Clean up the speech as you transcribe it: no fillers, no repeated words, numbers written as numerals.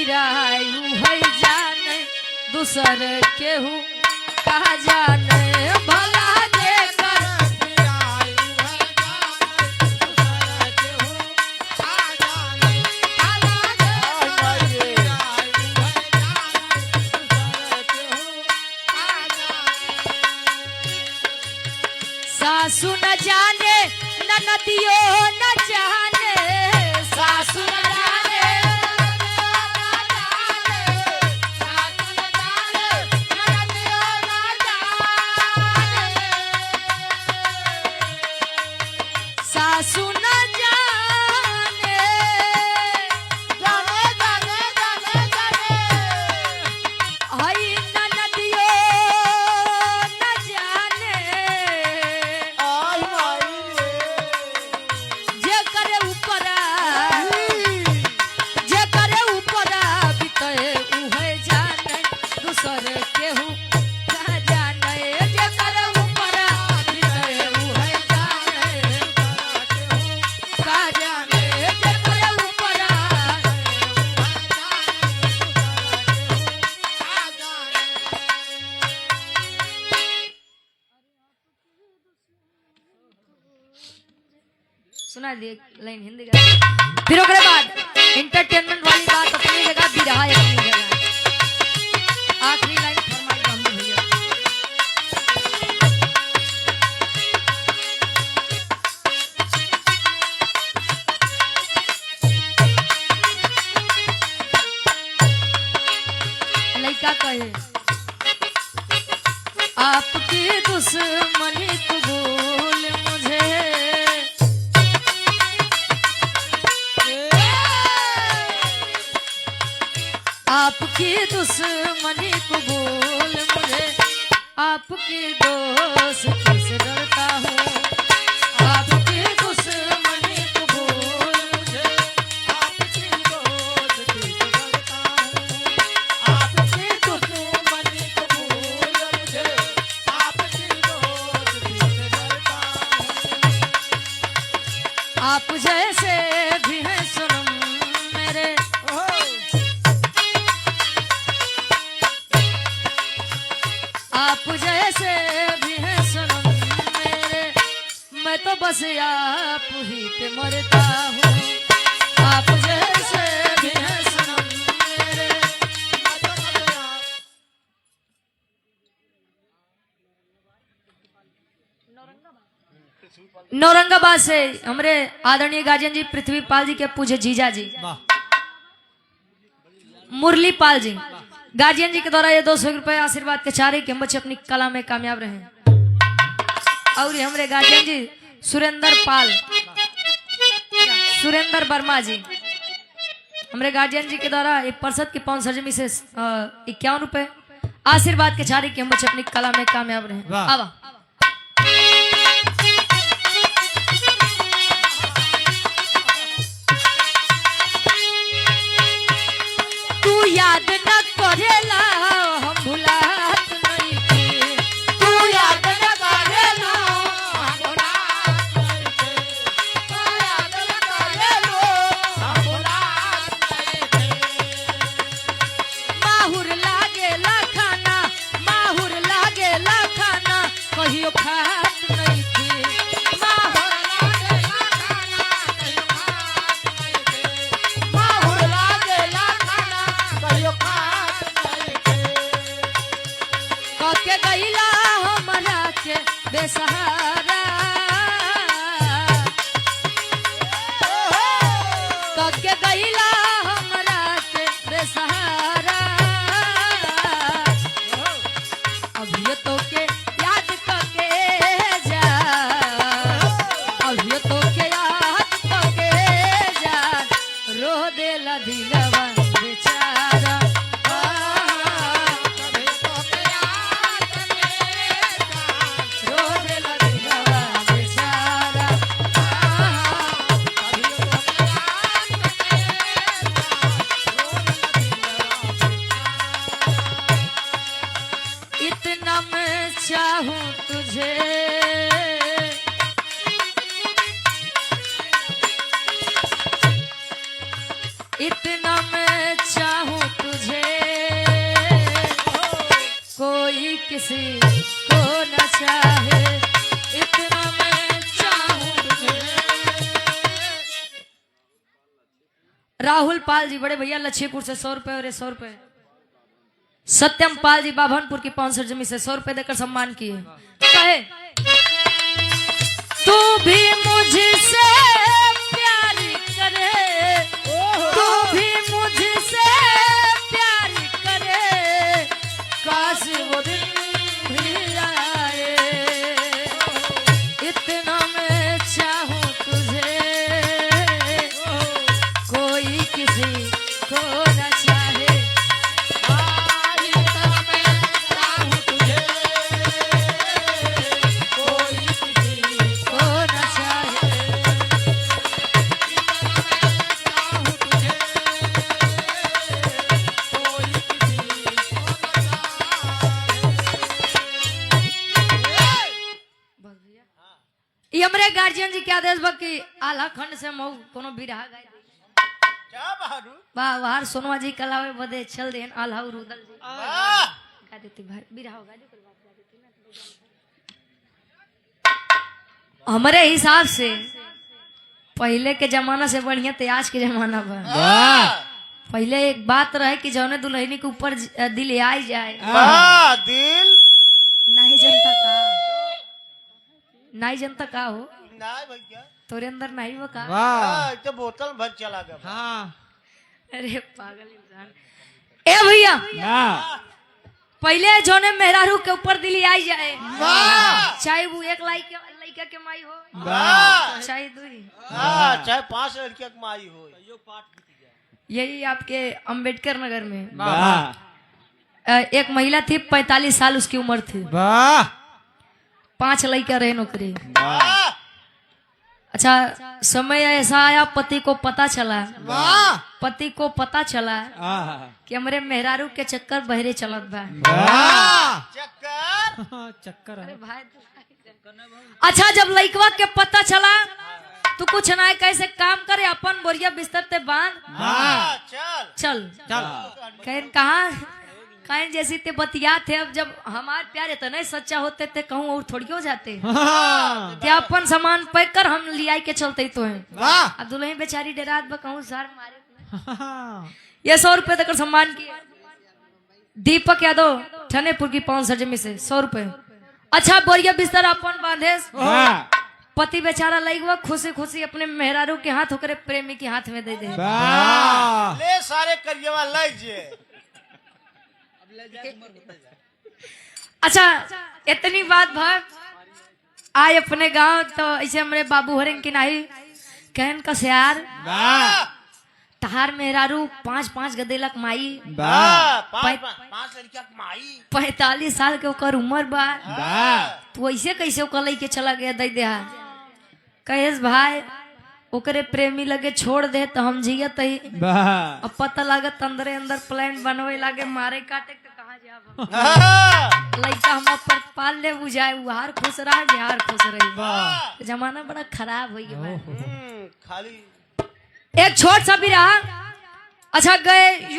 पिराई है जाने, दूसर केहू का जाने। भला जेकर पिराई है जाने, दूसर केहू का जाने। भला जेकर पिराई है जाने, दूसर केहू का जाने। सासू न जाने, ननदियो न जाने। सासू न जाने, सासू न जाने, हई ननदियो न जाने। जे करे ऊपर, जे करे ऊपर बीते उहे जाने, दूसर केहू का जाने। जे करे ऊपर बीते उहे जाने, का जाने। जे करे ऊपर सुना दिए लाइन हिंदी का। फिर ओकरे बाद इंटरटेनमेंट वाली बात अपनी जगह, बिरहा अपनी जगह। आखिरी लाइन फरमाइश हम भैया। लड़का कहे, आपकी दुश्मनी कबूल मुझे, आपकी दुश्मनी कबूल मुझे, आपकी दोस्ती से डरता हूँ। आपकी दुश्मनी कबूल मुझे, आपकी दोस्ती से डरता हूँ, आपकी दुश्मनी कबूल मुझे, आपकी दोस्ती से डरता हूँ। आप जैसे भी हैं सनम मेरे, आप जैसे भी हैं सनम मेरे, मैं तो बस आप ही पे मरता हूँ। आप जैसे भी हैं सनम मेरे। नौरंगाबाद से हमारे आदरणीय गार्जियन जी पृथ्वी पाल जी के पूजे जीजा जी मुरली पाल जी, गार्जियन जी के द्वारा ये 200 रुपए आशीर्वाद के चारे कि हम बच्चे अपनी कला में कामयाब रहे। और ये हमारे गार्जियन जी सुरेंद्र पाल, सुरेंद्र वर्मा जी, हमारे गार्जियन जी के द्वारा एक परसद के पाउन सरजमी से 51 रुपए आशीर्वाद के चारे कि हम बच्चे अपनी कला में कामयाब रहे। वाह। आवा। तू याद न करेला, हम भुलात नइखे। तू याद न करेला, माहुर लागेला खाना, माहुर लागेला खाना, कहियो खात नइखे। माहुर लागेला खाना, कहियो खात नइखे। माहुर लागेला खाना, कहियो खात नइखे। कके गईला हमरा के बेसहारा, कके गईला हमरा के बेसहारा। अभी तो के याद कके जा, अभी तो के याद कके जा, रो देला दिलवा बेचारा। कभी तो के याद के जा, रो देला दिलवा बेचारा। कभी तो के याद के जा, इतना मैं चाहूं तुझे, इतना मैं चाहूं किसी को न चाहे, इतना मैं चाहूं तुझे। राहुल पाल जी बड़े भैया लच्छीपुर से 100 रुपए और 100 रुपए। सत्यम पाल जी बाभनपुर की 500 जमी से 100 रुपए देकर सम्मान किए। कहे तू भी मुझसे प्यार करे, तू भी मुझसे प्यार करे, काश वो दिन भी आए, इतना मैं चाहूं तुझे, कोई किसी को न चाहे। को न चाहे। ई हमरे गार्जियन जी के आदेश बा कि आला खंड से मऊ कोनो बिरहा गाय दी। क्या बहादुर वाह वाह सोनवा जी कलावे बदे चल देन आल्हा और उदल जी वाह गा देती भाई बिरहा गा दे कोई बात गा देती ना तो। हमरे हिसाब से पहले के जमाना से बढ़िया ते आज के जमाना बा। पहले एक बात रहे कि जौने दुल्हनी के ऊपर दिल आई जाए वाह दिल नहीं जनता का नहीं जनता का हो ना भैया तोरे अंदर नहीं वो का। हाँ, तो बोतल भर चला गया। हाँ अरे पागल इंसान। ए भैया पहले जोने मेहरारू के ऊपर दिल आई जाए, चाहे वो एक लड़का के माई हो चाहे दुई, हाँ, चाहे 5 लड़कियां के माई हो। यही आपके अंबेडकर नगर में एक महिला थी, 45 साल उसकी उम्र थी, वाह 5 लड़का रहे नौकरी। वाह अच्छा समय ऐसा आया पति को पता चला, वाह पति को पता चला कि हमरे मेहरारू के चक्कर बहरे चलत बा। वाह चक्कर चक्कर अरे भाई अच्छा जब लइकवा के पता चला तो कुछ ना कैसे काम करे अपन बोरिया बिस्तर ते बांध हाँ, चल चल चल कहन कहा कहन जैसी ते बतिया थे। अब जब हमार प्यार इतने सच्चा होते थे कहूँ और थोड़ी हो जाते ते अपन सामान पैक कर हम लियाई के चलते ही तो हैं। वाह अब दुल्हन बेचारी डरात बा कहूँ सर मारे ये 100 रुपए तक सम्मान किए दीपक यादव ठनेपुर की 500 जमी से 100 रुपए। अच्छा बोरिया बिस्तर अपन बांधे, पति बेचारा लई हुआ खुशी खुशी अपने मेहरारू के हाथ होकर प्रेमी के हाथ में दे दे। वाह ले सारे करियवा ले जे। अच्छा इतनी बात भाई आए अपने गांव तो ऐसे हमरे बाबू हरें की नाही कहन का सियार वाह तहार मेहरारू 5-5 गदेलक माई वाह हाँ, पाँच पाँच लड़कियां के माई 45 साल के ओकर उम्र बा, वाह तू ऐसे कैसे ओकर लई के चला गया दे देहा। कहेस भाई ओकरे प्रेमी लगे छोड़ दे तो हम जियत ही। वाह अब पता लागत अंदरे अंदर प्लान बनवे लागे मारे काटे के कहाँ जाब हम। हाँ, लइका हम पर पाल ले बुझाए उहार खुश रहा बिहार खुश रही। जमाना बड़ा खराब हो गया बा। खाली एक छोट सा भी रहा। अच्छा गए युद्ध